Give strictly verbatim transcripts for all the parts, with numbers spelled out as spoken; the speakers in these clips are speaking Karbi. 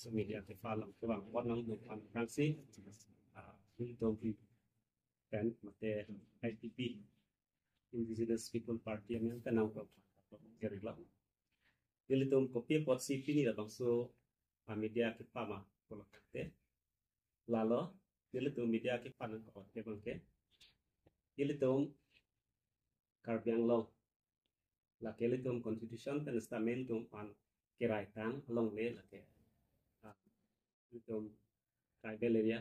So media kepalangkevang pon nangdun aphan aphrangsi, ah, ilitum pen mate I P P, Indigenous People Party amen pen nangkok keri lo. Ilitum kopi apotsi pini labangso, ah, media kepama kolok te. Lalo, ilitum media kepa nangkok te abangke, ilitum Karbi Anglong, lake ilitum constitution pen sitame ilitum aphan keraitang alongle lake, ah, ilitum tribal area.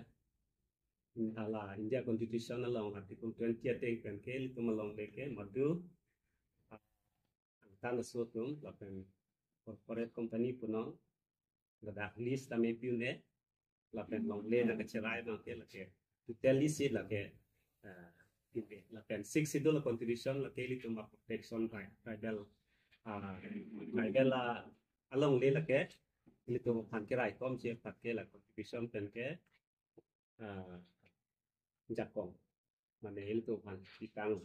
Hala India Constitution along Article twenty ateng pen ke ilitum alongle ke madu, ah, angtan aso atum lapen corporate company punon, ladak lease tame pi-un-e, lapen longle nangkacherai abangke lake totally si lake, eh, pi-un-e. Lapen Sixth Schedule contribution lake ilitum a protection by tribal, ah, tribal, ah, alongle lake ilitum aphan keraikomji aphan ke la contribution pen ke, ah, jakong, mane ilitum aphan pitang.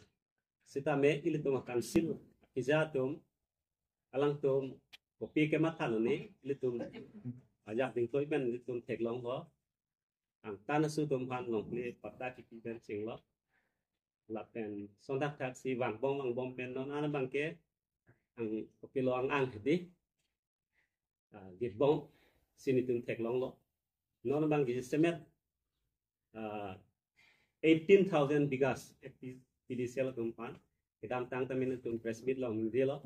Sitame ilitum a council keja atum, alangtum kopi kematha lo ni, ilitum ajak dingtoi pen ilitum theklonglo. Angtan aso atum aphan longle patta kipi pen chinglo. Lapen son thakthak si vangbom vangbom pen non an abangke ang kopilo ang ang hedi, ah, gitbom si nelitum theklonglo. Non abangke jasemet, ah, eighteen thousand bighas F T P D C L atum aphan kedamtang tame nelitum press meet along dilo.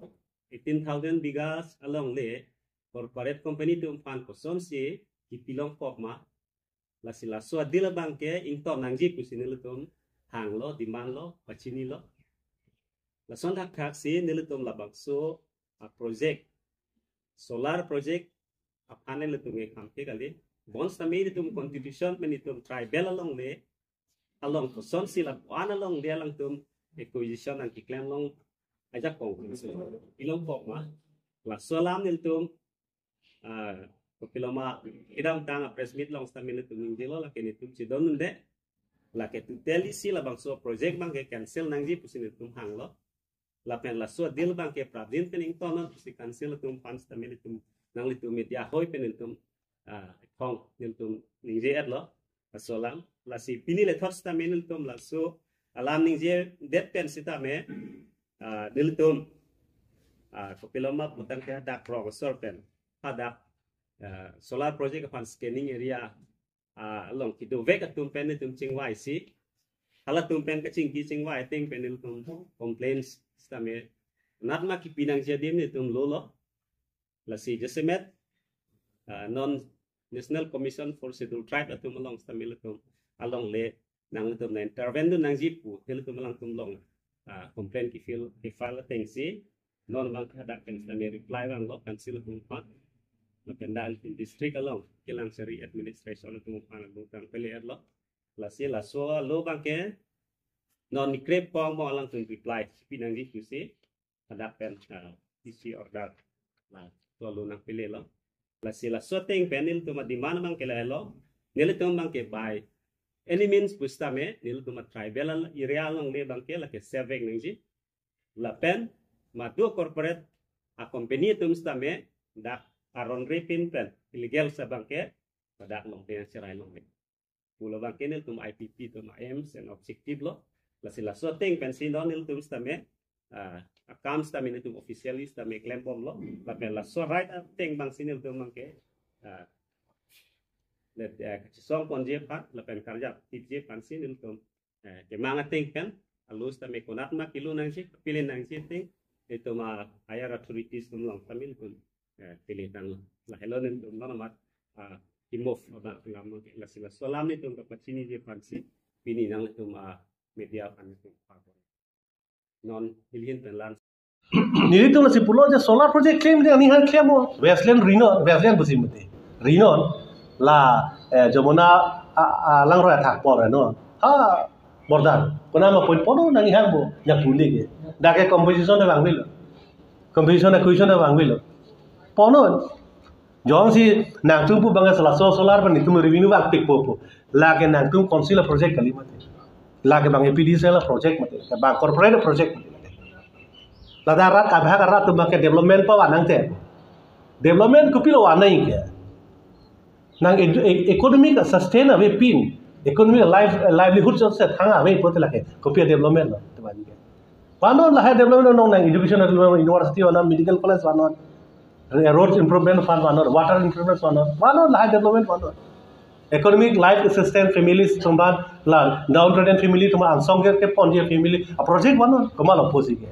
Eighteen thousand bighas alongle corporate company atum aphan kosonsi kipilongkok ma, lasi laso adil abangke ington nangji pusi nelitum hanglo, demand lo, pachinilo. Lason thakthak si nelitum labangso a project, solar project aphan nelitum ke kam ke kali. Bonsitame nelitum contribution pen nelitum tribal alongle along kosonsi lapu-an alongle alangtum acquisition nangkeklem long ajakong pilongkok ma. Laso alam nelitum, ah, kopiloma kedamtang a press meet along sitame nelitum ningjelo, lake nelitum chedondunde. Lake totally si labangso project abangke cancel nangji pusi nelitum hanglo. Lapen laso adil abangke prapjin pen ingtonnon pusi council atum aphan sitame nelitum, nanglitum media hoi pen nelitum, ah, thong nelitum ningje-etlo. Laso alam, lasi pini lethot sitame nelitum laso alam ningjedet pen sitame, ah, nelitum, ah, kopiloma putangke hadak Rong Asor pen hadak, ah, solar project aphan scanning area, ah, along kedovek atum pen nelitum chingvaisi, halatum pen kachingki chingvai ateng pen nelitum complaints sitame natma kipi nangji adim nelitum lolo. Lasi jasemet, ah, non National Commission for Scheduled Tribe atum along sitame nelitum alongle nanglitum na intervene dun nangji pu nelitum alangtum along, ah, complaint kefile, kefile atengsi non abangke hadak pen sitame reply vanglo council atum aphan. Lapen dak district along Kilangsari administration atum aphan along tang pele-etlo. Lasi laso alo abangke non nikrep pong mo alangtum reply pi nangji pusi hadak pen, ah, D C order, ah, lalu nangpelelo. Lasi laso ateng pen nelitum a demand abangke lahelo, nelitum abangke by any means pusitame nelitum a tribal area alongle abangke lake save nangji. Lapen madu corporate a company atum sitame dak aron repin pen illegal si abangke dak longle nangcherai longle. Pulo abangke nelitum I P P atum a aims and objective lo. Lasi laso ateng pensi non nelitum sitame, ah, akam sitame nelitum officially sitame klembomlo. Lapen laso right ateng abangsi nelitum abangke, ah, let, eh, kachisong ponji aphan, lapen karjap tipji aphansi nelitum, eh, kemang ateng pen, alo sitame konatma kilo nangji, pili nangji ateng, itum, ah, higher authorities atum along sitame nelitum, eh, pili tanglo. Lahelo nelitum non amat, ah, imove abang lam ke lasi laso alam nelitum kapachiniji aphansi pini nanglitum, ah, media aphan nelitum pabor. Non hilhin pen lan. Nelitum lasi pulo je solar project klem de, ani han klem mo. Westland rinon, Westland pusi mati. Rinon la, eh, Jamuna, ah, ah, langroi athak apor no. Ha, border. Konatma pon pono nang ihang bo, nyak puni ke. Dak ke compensation na bang bilo. Compensation na question na bang bilo. Pono. Jongsi nangtum pu abangke solar, so-, solar pen itum revenue bang pikpo pu. Lake nangtum council a project kali mati. Lake bang A P D C L a project mati. Bang corporate project mati. Ladak rat kabhag rat atum abangke development pa vanangte. Development kopilo vanangke. Nang edu-, e-, economic sustain avepin, economic life, livelihood sose thang ave pulote lake kopi development lo, teman ke. Vannoi lahai development, non nang education development, university vannoi, medical college vannoi, roads improvement fund vannoi, water improvement vannoi, vannoi lahai development vannoi. Economic life assistance families atum aphan, la downtrodden family atum aphan, angsong ke keponji family a project vannoi, komat lo pusi ke.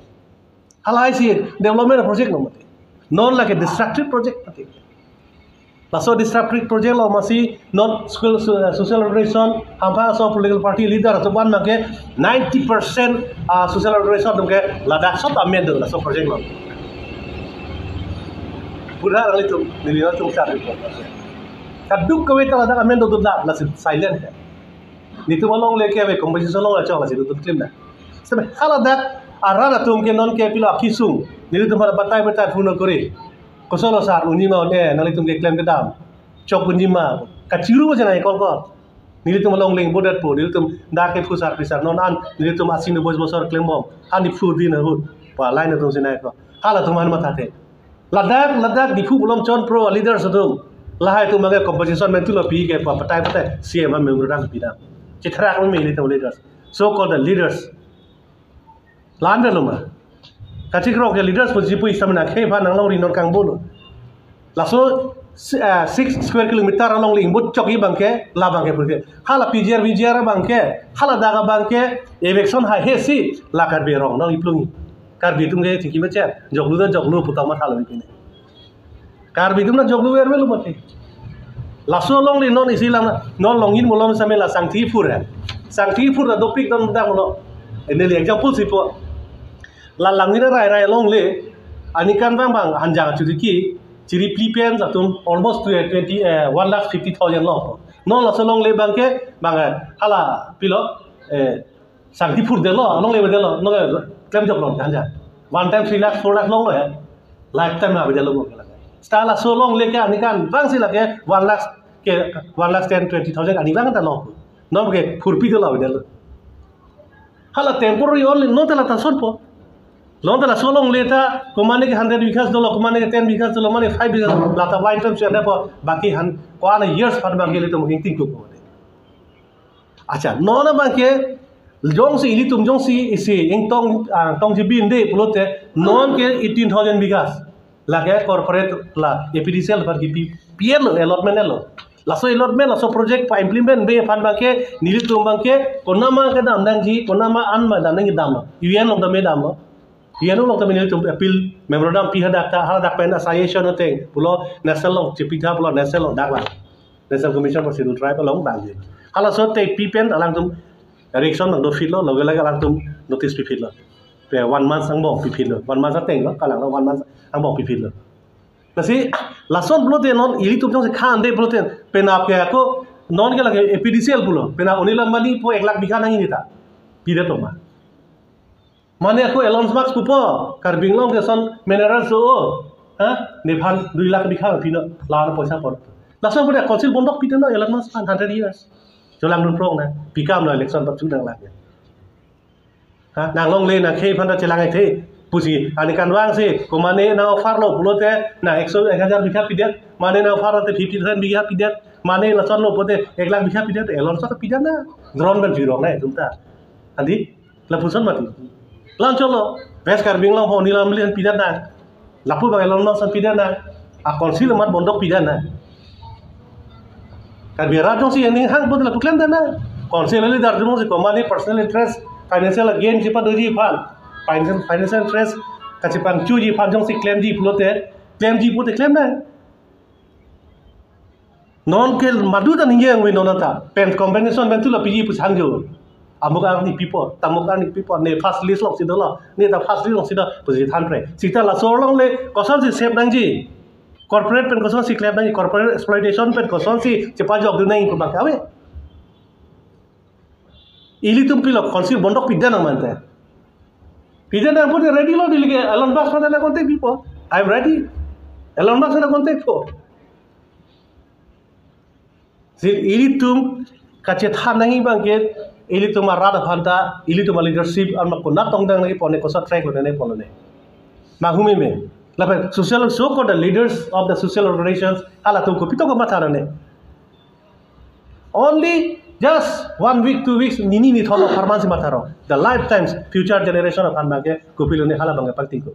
Halahai si development project lo mati. Non lake destructive project mati. Laso destructive project lo masi non school so-, social organization, hampa so political party leader atum aphan make ninety percent, ah, social organization atum ke ladak sot amen do laso project lo. Pura rang itu nilai itu cari. Kaduk kaweta ladak amen do do dak, lasi silent ke. Nelitum alongle ke ave, compensation along achok lasi nelitum claim na. Sebe haladak arat atum ke non ke pilo akisung. Nelitum hala batai batai phone kori. Kosonlo sar, unji ma un-e, nanglitum keklem kedam. Chok unji ma. Kachiru bo chenai kol kol. Nelitum alongle bodet po, nelitum dak ke phusar pisar non an, nelitum asin bos bosor klembom. Hani phu din ahut. Pa line atum chenai ko. Halatum han matha the. Ladak, ladak Diphu Malomchon pro leaders atum. Lahai atum abang ke compensation mentu lo pi ke pa patai patai C M a memorandum pidam. Chithrak me nelitum leaders. So called the leaders. Lan lo ma. Kachikrok ke leaders pusi pu istamina khei phan nang longri non kang bolo. Laso, eh, six square kilometer alongle ingbut chok abang ke, labang ke purke. Hala P G R, V G R abang ke, haladak abang ke, eviction hai he si, la Karbi Anglong nang iplung. Karbi atum ke tingki macam, joklu ta joklu puta matha lo ipine. Karbi atum na joklu ver ver lo mati. Laso alongle non isi lang na, non longin molom same la Sangti Phur he. Sangti Phur na dopik don dang lo. Ini li example si po. La langin rai rai alongle, anikan bang bang hanjang churiki, chiri pli pen atum almost to twenty, eh, one lakh fifty thousand lo. Non laso alongle abang ke, bang, eh, hala pilo, eh, Sangti Phur detlo, alongle detlo, non klem jok lo, kan ja. One time three lakh, four lakh longlo he. Lifetime na avedetlo mo ke lake. Seta laso alongle ke anikan bang si lake one lakh ke, one lakh ten, twenty thousand ani bang ta lo. Non ke phurpi detlo avedetlo. Hala temporary only, non ta la ta son po. Non ta laso alongle ta, komane ke hundred bighas dolo, komane ke ten bighas dolo, mane five bighas, la ta one time share po, baki han, ko-an years phan baki ilitum king ting ko. Acha, non abang ke, jongsi ilitum jongsi isi ingtong, ah, tong jibin de pulote, non ke eighteen thousand bighas. Lake corporate la A P D C L aphan kipi, P L lo, allotment lo. Laso allotment, laso project pa implement be aphan abang ke, nelitum abang ke, konama kedam nangji, konama an ma dam nangji dam lo. U N along dam dam lo. U N along ta nelitum appeal memorandum pi hadak ta, hadak pen asai action ateng, pulo national along, chepitha pulo national along dak la. National Commission for Scheduled Tribe along bang. Halaso te pi pen alangtum reaction nang do phitlo, loge loge alangtum notice pi phitlo. Pe one month angbong pi phitlo, one month ateng lo, kalang lo one month angbong pi phitlo. Lasi, lason pulote non, ilitum jongsi khan de pulote, penap ke ako, non ke lake A P D C L pulo, penap Anil Ambani po ek lakh bigha nangji ta. Pidet lo ma. Mane ako Elon Musk pupo, Karbi Anglong ke son mineral so, ha? Nephan dui lakh bigha pino, la poisa por. Lason pulote council bondok pite na Elon Musk aphan hundred years. Cholangdun prong na, pikam lo election pat chunang lake. Ha? Nang longle na khei aphan ta chelang the. Pusi, ani kanvang si, komane na offer lo, pulote, na ekso, ek hajar bigha pidet, mane na offer te fifty thousand bigha pidet, mane lason lo pulote, ek lakh bigha pidet, Elon Musk pidet na, drone pen jirong na, itum ta. Adi? Lapuson mati. Lan cholo, West Karbi Anglong ho Anil Ambani pidet na. Lapu bang Elon Musk pidet na. A council amat bondok pidet na. Karbi arat jongsi yang ning hang bot lapu klem na. Council leader jongsi komane personal interest, financial gain chepadoji aphan. Financial, financial interest kachepangchuji aphan jongsi klemji pulote, klemji pulote klem na. Non ke madu ta ningje angwi non ta. Pen compensation pen tu la piji pu sangjo. Amuk arni pipo, tamuk arni pipo, ne first list along si dolo, ne ta first list along si do, pusi than pre. Seta laso alongle, kosonsi save nangji. Corporate pen kosonsi klem nangji, corporate exploitation pen kosonsi chepajokdun nangji pu bang ave. Ilitum pilo council bondok pidet nang mante. Pidet nang pulote ready lo, Delhi ke Elon Musk aphan ta nang contact pipo. I am ready. Elon Musk aphan ta contact po. Si ilitum kachethan nangji abang ke, ilitum arat aphan ta, ilitum a leadership an ma konat tongdang nangji pone, kosa track lo ne pone. Mahumi me. Lapen social, so called the leaders of the social organizations, halatum kopi to komat than ne. Only just one week, two weeks, nini nithon apharman si matharo. The lifetimes, future generation aphan abangke kopilo ne hala abangke paktingko.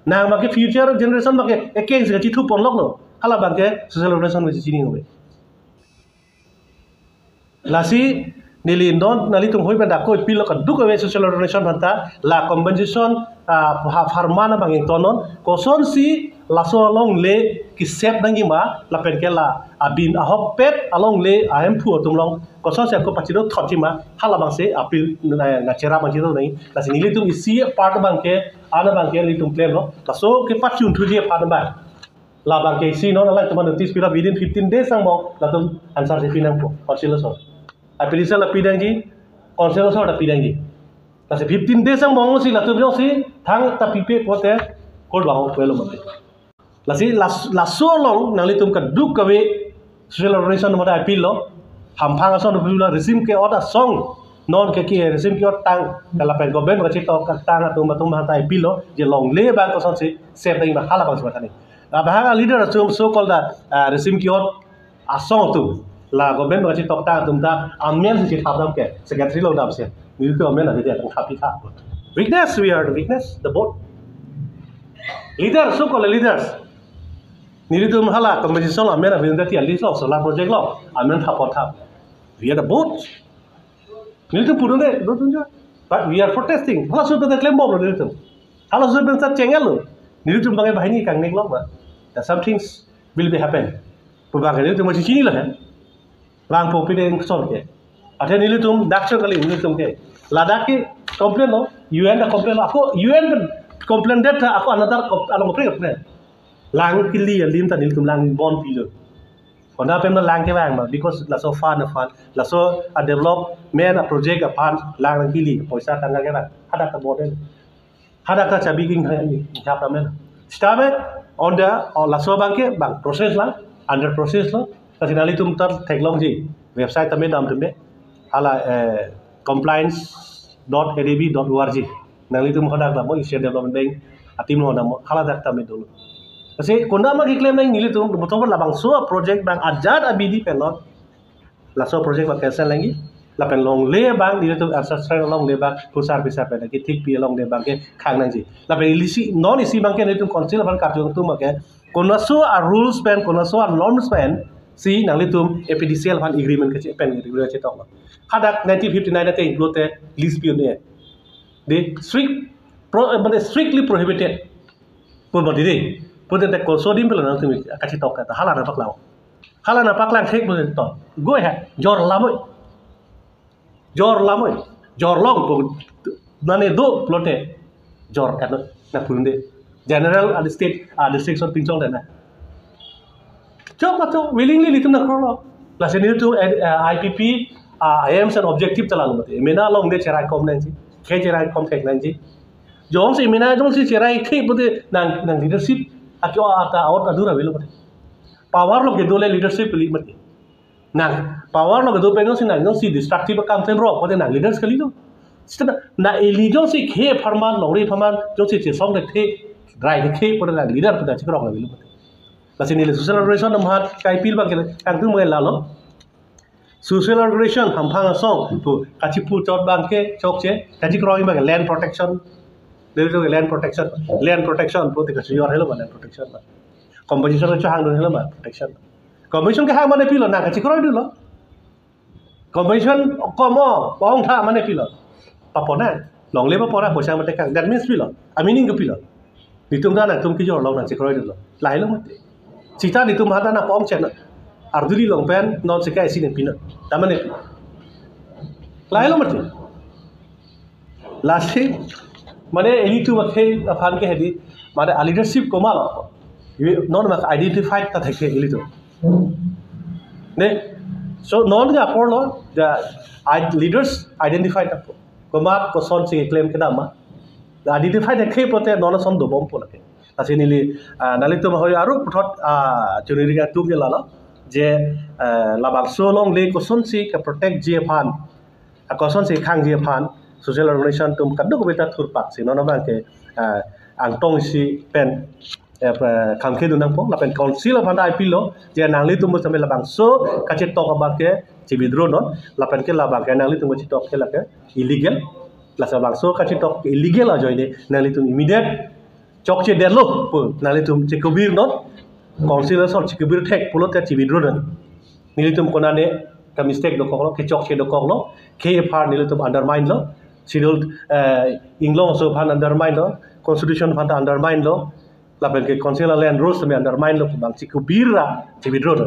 Nang abangke future generation abangke ekeng si kachithu ponloklo. Hala abangke social organization mesi chini ove. Lasi neli non nanglitum hoi pen dak ko appeal lo kadokave social organization aphanta la compensation, ah, ha pharman abang ingtonnon, kosonsi laso alongle kesep nangji ma lapen ke la abin ahokpet alongle ahemphu atum along kosonsi ako pachiro thotji ma, hala abangsi appeal na, na chera abang chiro nai. Lasi nelitum isi part abangke, an abangke nelitum klemlo, laso kepachun thuji aphan abang. Labangke isi non alangtum aphan notice pilo, within fifteen days angbong latum answer si pinangpo, council asor. Application la pidangji, council asor ta pidangji. Lasi fifteen days angbong si latum jongsi thangta pipe pote court bang puelo mati. Lasi las-, laso along nanglitum kadokave social organization mata appeal lo. Hamphang ason dulu la resim ke-ot asong. Non ke ke resim ke-ot tang, lapen government kachetok tang atum atum aphanta appeal lo, je longle abang kosonsi sep dai ma hala abang sebatani. Abang a leader atum so called, ah, resim ke-ot asong atum, la government kachetok tang atum ta amen si chethap dam ke, secretary lo dam se. Nelitum amen ave dia tang thapi tha. Weakness, we are the weakness, the both. Leader, so called leaders. Nelitum hala compensation lo amen ave dia ti, at least lo solar project lo amen thapot thap. We are the both. Nelitum pudun de, dotun jo. But we are protesting. Halaso pen ta klembomlo nelitum. Halaso pen ta chengel lo. Nelitum abangke banghini kangnek lo ba. That some things will be happen. Pu abangke nelitum masi chinilo he. Vangpo pideng son ke. Athe nelitum dak chot kali nelitum ke. Ladak ke complain lo, U N ta complain lo. Ako U N pen complain det ta, ako another com-, along complain, complain. Lang kili alim ta nelitum lang bon pilo. Konat pen lang kevang ma, because laso fund, fund, laso a development a project aphan lang kili, poisa tangka kevang. Hadak ta bon. Hadak ta chabi king hap amen. Sitame on the, oh, laso abangke bang process lang, under process lo. Lasi nanglitum ta theklongji, website tame damtum be. Hala, eh, compliance dot A D B dot O R G. Nanglitum hadak dam, Asian Development Bank a team lo dam, hala dak tame dolo. Lasi konat ma keklem nang nelitum, betul labangso project abang ajat abidi pen lo. Laso project abang cancel nangji. Lapen longle abang, nelitum ancestral longle abang, pusar pisar pen ke thik pi longle abangke khang nangji. Lapen ilisi, non isi abangke nelitum council aphan karjong atum abangke, konaso a rules pen, konaso a norms pen si nanglitum A P D C L aphan agreement kache pen agreement kachetok lo. Hadak nineteen fifty-nine ate include te lease pi un-e. They strict, pro, eh, mane strictly prohibited. Pun bodi de. Pun te koso adim pelo nangtum kachetok ta hala nangpaklang. Hala nangpaklang thek pun to. Go ahead. Jor lamoi. Jor lamoi. Jor long pun. Mane do pulote jor kan nangpudun de. General and state, ah, district sor pinchong dena. Chok ma chok, willingly nelitum nangkrolo. Lasi nelitum, eh, eh, I P P, ah, aims and objective ta lalo mati. Emena along de cherai kom nangji, khe cherai kom thek nangji. Jongsi emena jongsi cherai thek pute nang, nang leadership aki o ata out adur avelo mati. Power lo kedo le leadership li mati. Nang power lo kedo pen jongsi nang jongsi destructive akam klem rok pute nang leaders kalilo. Sita na, na ili jongsi khe apharman, longri apharman jongsi chesong de the, drai de the pute nang leader pute chikrong avelo mati. Lasi neli social organization atum aphan ka-appeal abangke kangtung abangke lalo. Social organization hamphang asong pu kachipu chot abangke chokche, kachikroi abangke land protection. Nelitum ke land protection, land protection pu te kachijor helo ma land protection ma. Compensation kachehangdun helo ma protection. Compensation kehang mane pilo, nang kachikroi dunlo. Compensation komo, pong tha mane pilo. Papo na, longle papo na, poisa mate kang. That means pilo. A meaning ke pilo. Nelitum ta nangtum kejor along nangchikroi dunlo. Lahelo mati. Sita nelitum hadak nangpong chen na. Arduli along pen non sika isi nangpi na. Ta mane pi. Lahelo mati. Lasi, mane ilitum akhei aphan ke hedi, mane a leadership komat lo. Non ma identified ta thekhe ilitum. Ne? So non ke apor lo, the i-, leaders identified apor. Komat kosonsi claim kedam ma. Identified thekhe pote non ason dobompo lake. Lasi neli, ah, nanglitum hoi aru puthot, ah, chuniri atum ke lalo. Je, ah, labangso alongle kosonsi ke protect ji aphan. Ah, kosonsi khangji aphan. Social organization atum kadokave ta thurpak si non abangke, ah, angtong isi pen eh, pa- khangke dun nangpo, lapen council aphan ta appeal lo, je nanglitum sitame labangso kachetok abang ke chi-withdraw non, lapen ke labang ke nanglitum kachetok ke lake illegal, lasi labangso kachetok illegal ajoine nanglitum immediate chokche detlo pu nanglitum chekubir non, council asor chekubir thek pulote chi-withdraw non. Nelitum konane ka mistake dokoklo, kechokche dokoklo, K F R nelitum undermine lo, schedule, eh, inglong aso aphan undermine lo, constitution aphan ta undermine lo, lapen ke council a land rules me undermine lo, bang chekubir ra chi-withdraw lo.